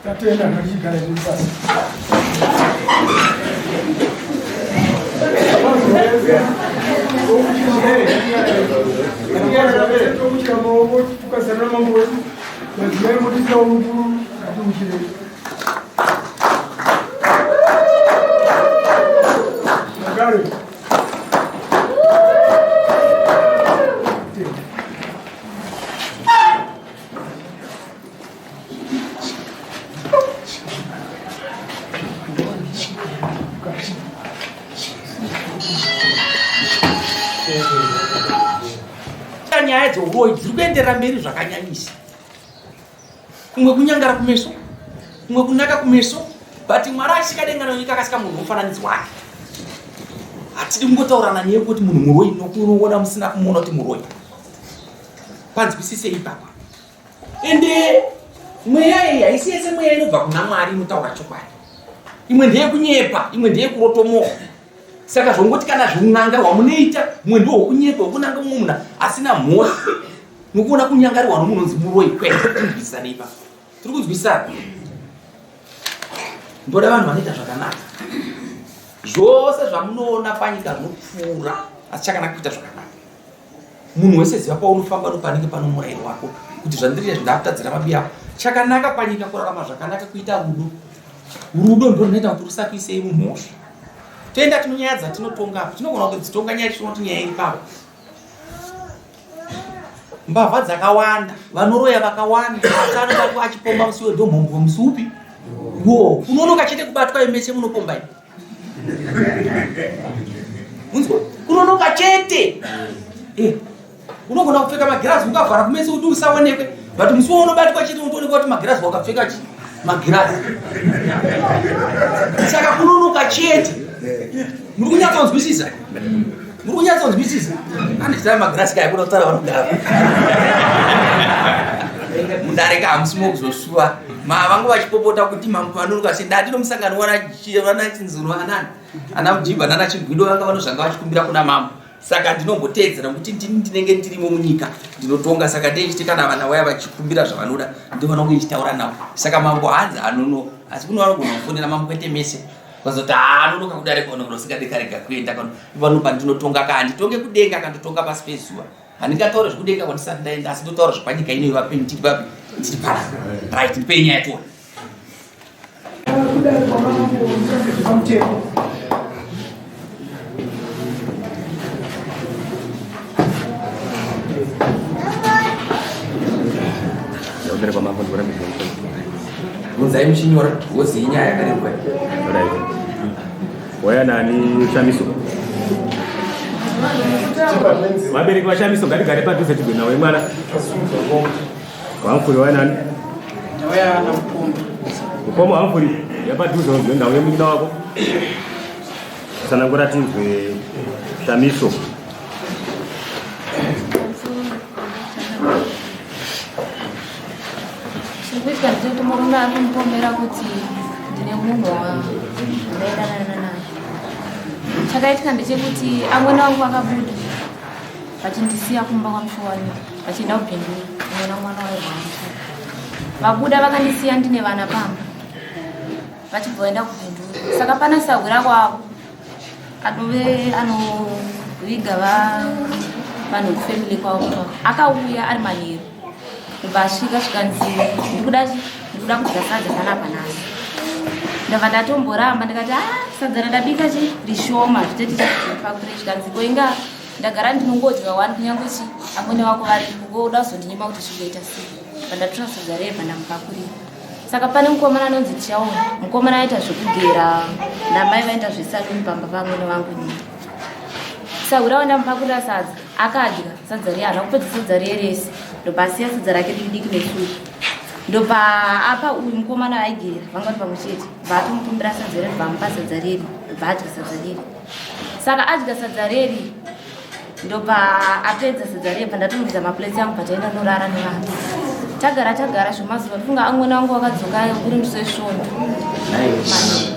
Tatenda ngatichigara zviri pasi. Tokuchira maoko tukazarura mambo wedu madzimai motisawo mukuru ngatiuchirei. Magare. Nyaya dzeuroyi dziri kuenderera mberi zvakanyanyisa. Kumwe kunyangara kumeso, kumwe kunaka kumeso, but Mwari achisika denga nenyika akasika munhu mufananidzo wake. Hatidi kungotaurana neye kuti munhu muroyi nokunoona musina kumuona kuti muroyi. Panzwisise ipapa. Ende mweya iyi haisi yese mweya inobva kuna Mwari inotaura chokwadi. Imwe ndeyekunyepa, imwe ndeyekurotomoka. Saka zvongoti kana zveun'anga hwamunoita mumwe ndiwo hwekunyepa hwekunanga mumwe munhu asina mhosva nokuona kunyangarirwa nomunhu unonzi muroyi kwete tinzwisisane ipapo tiri kunzwisisana ndoda vanhu vanoita zvakanaka zvose zvamunoona panyika zvinopfuura asi chakanaka kuita zvakanaka munhu wese ziva paunofamba nopanenge pano murayiro wako kuti zvandiri izvi ndakutadzira mabi ako chakanaka panyika kurarama zvakanaka kuita rudo rudo ndo runoita kuti rusakuisei mumhosva toenda tinonyaya dzatinotonga apo tinogona kutodzitonga nyaya tichiona kuti nyaya iri pavo mbavha dzakawanda vanoroya vakawanda asi anobatwa achipomba musi wedomhombwe musi upi wo kunonoka chete kubatwa imese munopomba imi unzwa kunonoka chete eh, unogona kupfeka magirazi ukavhara kumeso kuti usaonekwe but musi waunobatwa chete unotoonekwa kuti magirazi wakapfeka chi magirazi saka kunonoka chete muri kunyatsonzwisisa muri kunyatsonzwisisa andiziva magirazi kaya kuda kutaura vanogara mudare ka hamusi mokuzosuwa ma vangu vachipopota kuti mambo vanonoka sei ndati nomusangano wana chinzuro anani ana mujibha nana chigwido vanga vanozvanga vachikumbira kuna mambo saka ndinomboteedzera kuti ndini ndinenge ndirimo munyika ndinotonga saka ndeichiti kana vana vaya vachikumbira zvavanoda ndovana kunge ndichitaura navo saka mambo hanzi anono asi kuno vanogona kufonera mambo kwete mese vazoti haa anonoka kudare kono usingade karega kuenda kano vano pandinotonga ka handitonge kudenga kandotonga pasi pezuva handingataure zvekudenga kwandisati ndaenda asi ndotaura zvepanyika ino vapenyu tiri papi tiri para right ndipei nyaya tione Kudare kwamambo pamutemo. Kudare kwamambo Bvunzai muchinyora woziyi nyaya yakarerwa. Right. Waya nani Shamiso? Vabereki vaShamiso ngatigare padhuze tigwe nawe mwana. Wamfuri waya nani? Waya na Mukoma. Mukoma wamfuri yapadhuze unzwe nhau yemunin'ina wako. Tsanangura tinzwe Shamiso. Chiri kuitika ndechekuti murume ari kundipomera kuti ndine munhu wandaidanana naye. Chakaitika ndechekuti amwene wangu vakabuda vachindisiya kumba kwaMushowani vachienda kuBindura kunoona mwana wairwara. Vabuda vakandisiya ndine vana pamba vachibva vaenda kuBindura. Saka pana sahwira kwavo anove anoviga vanhu kufamily kwavo akauya ari manheru kubva asvika zvikanzi ndikuda ndikuda kudya sadza panapa nhasi ndabva ndatomboramba ndikati a ah, sadza randabika chi rishoma zviteti chipakure zvikanzi ko inga ndagara ndinongodya wani kunyange chi amwene wako varipo ko uda kuzondinyima kuti zvingoita sei vandatora sadza reba ndamupakurira saka pane mukomana anonzi tichaona mukomana aita zvekugera namai vaita zvesaluni pamba pamwene vangu inini. Sahwira wandamupakurira sadza akadya sadza riye, haana kupedza sadza riye rese, ndobva asiya sadza rake diki diki nesupu. Ndobva apa uyu mukomana aigera vanga vari pamwe chete, bva atomukumbira sadza reri, bva amupa sadza reri, bva adya sadza reri. Saka adya sadza reri, ndobva apedza sadza reri, bva ndatomubvisa maplates angu, bva taenda norara nevana. Tagara tagara zvemazuva, ndofunga amwene wangu wakadzoka uri musi wesvondo. Handisi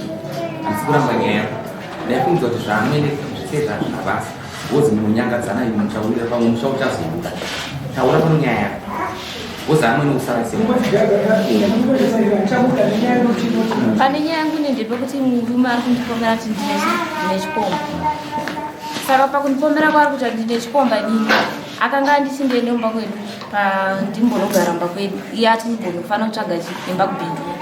kuramba nyaya, ndaifungidzwa kuti zvaamwene zvese zvazvavasi wozi munonyangadzana imi, muchaurira pamwe musha uchazobuda. Taura pano nyaya yako, wozi amwene usara sei? Pane nyaya yangu ndepekuti murume ari kundipomera kuti ndine chikomba. Saka pakundipomera kwaari kuti ndine chikomba, inini akanga andichindiende mumba kwedu, pandimbonogara mumba kwedu, iye ati ndimbonofanira kutsvaga imba kuBindura.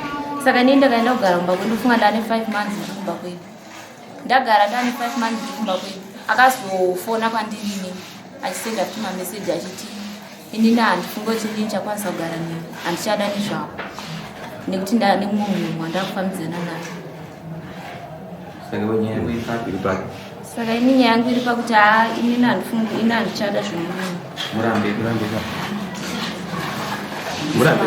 Saka inini ndakaenda kugara mumba kwedu, funga ndane 5 months ndiri kumba kwedu. Ndagara ndane 5 months ndiri kumba kwedu, akazofona kwandiri inini achisenda futi mameseji achiti inini handifunge kuti inini chakwanisa kugara nini, handichada nezvako nekuti ndane mumwe munhu wandakufambidzana naye. Saka nyaya yako iri papi? Iri papi? Saka ini nyaya yangu iri pakuti haa, inini handifungi, ini handichada zvemurume. Murambe, murambe, murambe.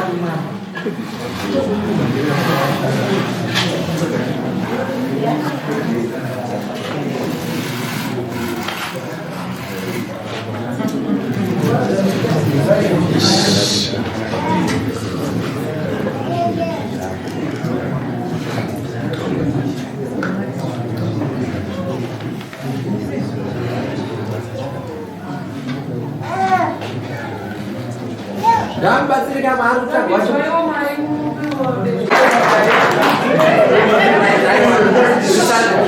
Ngamubatsirika maari kutsvaga wacho.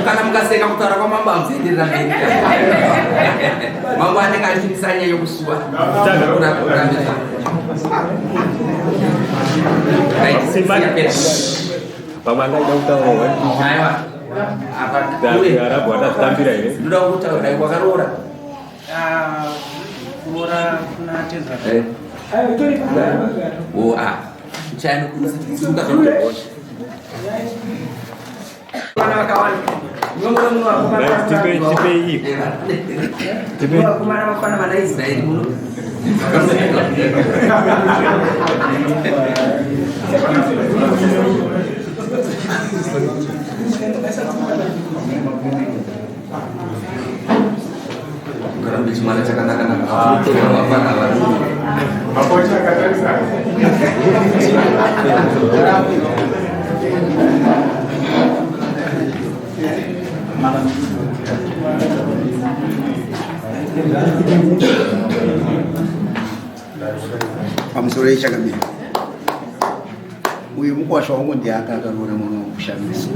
Kana mukaseka kutaura kwamambo hamuzoenderera mberi. Mambo anenge achimisa yokusuwa. Kurambisa. Right, Simba. yapera. Pamwe angaida kutaura. Aiwa. Apa uye Arabhu atazvitambira here? Ndoda kutaura wakaroora. Ah, kuroora kuna tezvara. Eh. Oh ah. Chayani kusimuka zvakugona. Vana vakawanda. Munomona muno. Right, tipe tipe iyi. Tipe. Vakomana vafana vana Israeri muno. Karambe chimwana chakanaka naka. Kutora vafana vari. Makocha akatarisa. Pamusoro yechakamira, uyu mukwasha wangu ndiye anga akaroora mwana wangu Shamiso.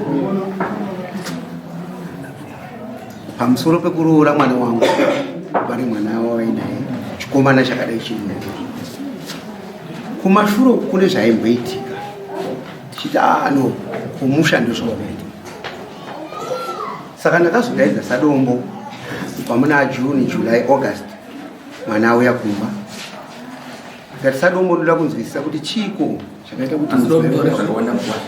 Pamusoro pekuroora mwana wangu, pane mwana wavainaye, chikomana chakadai chiri kumashure uku. Kune zvaimboitika tichiti ano kumusha ndozvawakaita. Saka ndakazodaidza sadombo kubva muna June, July, August, mwana auya kumba. Ndikati, "Sadombo, ndoda kunzwisisa kuti chiiko chakaita kuti Asi mudzimai ndokutora wangu zvakawanda mukwasha.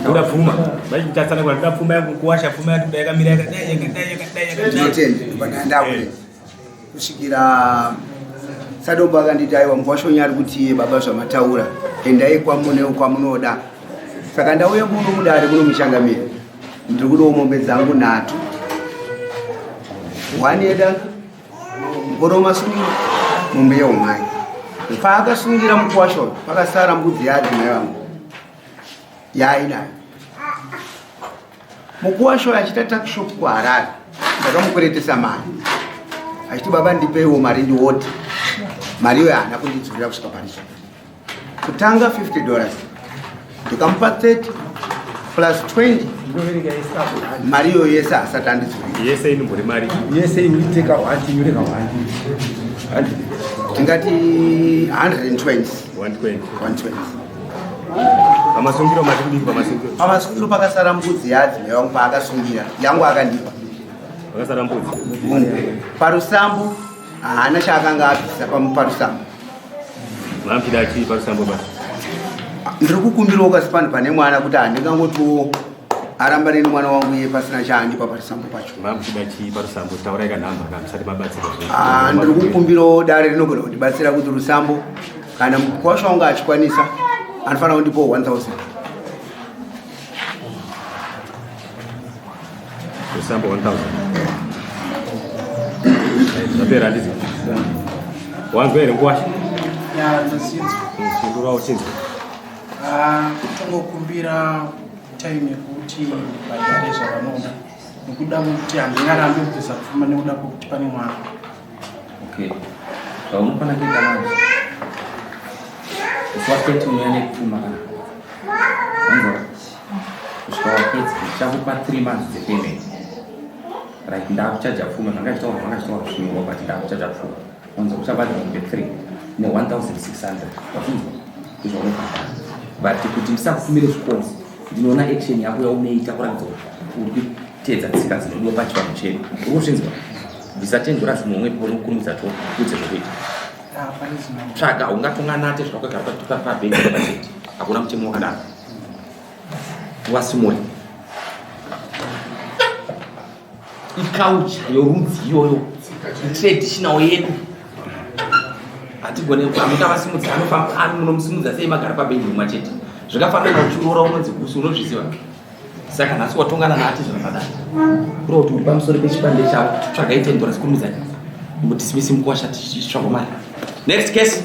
Ndoda pfuma. Vachitatsana kuti ndoda pfuma yangu kuwasha, pfuma yangu yakamira yakadai yakadai yakadai yakadai. Ndinotenda, ndobva kusvikira sadombo akanditi, "Aiwa, mukwasha ari kuti iye baba zvamataura, endai kwamune kwamunoda." Saka ndauya muno mudare muno muchangamira, ndiri kudawo mombe dzangu nhatu, one yedanga, mukoro wemasungiro, mombe yeumai. Paakasungira mukwasha uyu, pakasara mbudzi yaadzimai vangu yaainayo. Mukuwasha uyu achiita tuckshop kuHarare, ndakamukweretesa mari achiti, "Baba, ndipeiwo mari ndiodhe." Mari iyoyo haana kundidzorera kusvika pariso. Kutanga $50, ndikamupa 30 plus 20, mari iyoyo yese asati andidzorera. Yese inombori mari? Yese initeka 1 yoreka 1. Tingati 120. 120. 120. Pamasungiro mati kudini pamasungiro? Pamasungiro pakasara mbudzi yadzimai vangu. Paakasungira yangu akandipa. Pakasara mbudzi. Parusambo haana chaakanga abvisa parusambo. Mamuchida chii parusambo basi? Ndiri kukumbirawo kasi panhu pane mwana kuti handingangotiwo. Aramba neni mwana wangu iye pasina chaandipa parusambo pacho. Mamuchida chii parusambo? Taurai kanhamba ka musati mabatsirwa. Ah, ndiri kukumbirawo dare rinogona kundibatsira kuti rusambo kana mukwasha wangu achikwanisa anofanira kundipawo 1000. Rusambo 1000. Zvapera handizi. Wanzwa here mukwasha? Ya, ndazinzwa. Pindura uchinzwa. Ah, kutongokumbira time yekuti ndibhadhare zvavanoda nekuda kwekuti handingarambi kubvisa pfuma nekuda kwekuti pane mwana. Okay, zvaunofanira kuita manje, musi wa 30 unouya nepfuma kana wanzwa, kusvika wapedza ndichakupa 3 months dzepayment, right? Ndakuchaja pfuma, zvanga zvichitaurwa, zvanga zvichitaurwa zvinyorwa, but ndakuchaja pfuma, wanzwa? Uchabhadhara mombe 3 ne1600, wazvinzwa? Izvaunobhadhara, but kuti ndisakufumire zvikonzi, ndinoona action yako yaunoita kuratidza kuti uri kuteedza tsika dzinodiwa pachivanhu chedu. Uri kuzvinzwa? Bvisa $10 muhomwe ponokurumidza to udze zvokuita. Ah, pane zino. Tsvaga ungatonganate zvakagara pabhenji pachete, hakuna mutemo wakadaro. Wasimuri iculture yorudzi iyoyo, itraditional yedu, hatigone amungavasimudza anofamba munomusimudza sei magara pabhenji rimwe chete? Zvakafanana uchiroora unonzi kusi, unozviziva. Saka nhasi watongana nati zvakadai, kureva kuti uri pamusoro pechipande chavo. Tsvagai $10, kurumidzai, imbodismisi mukuwasha, tichitsvagwa mari. Next case.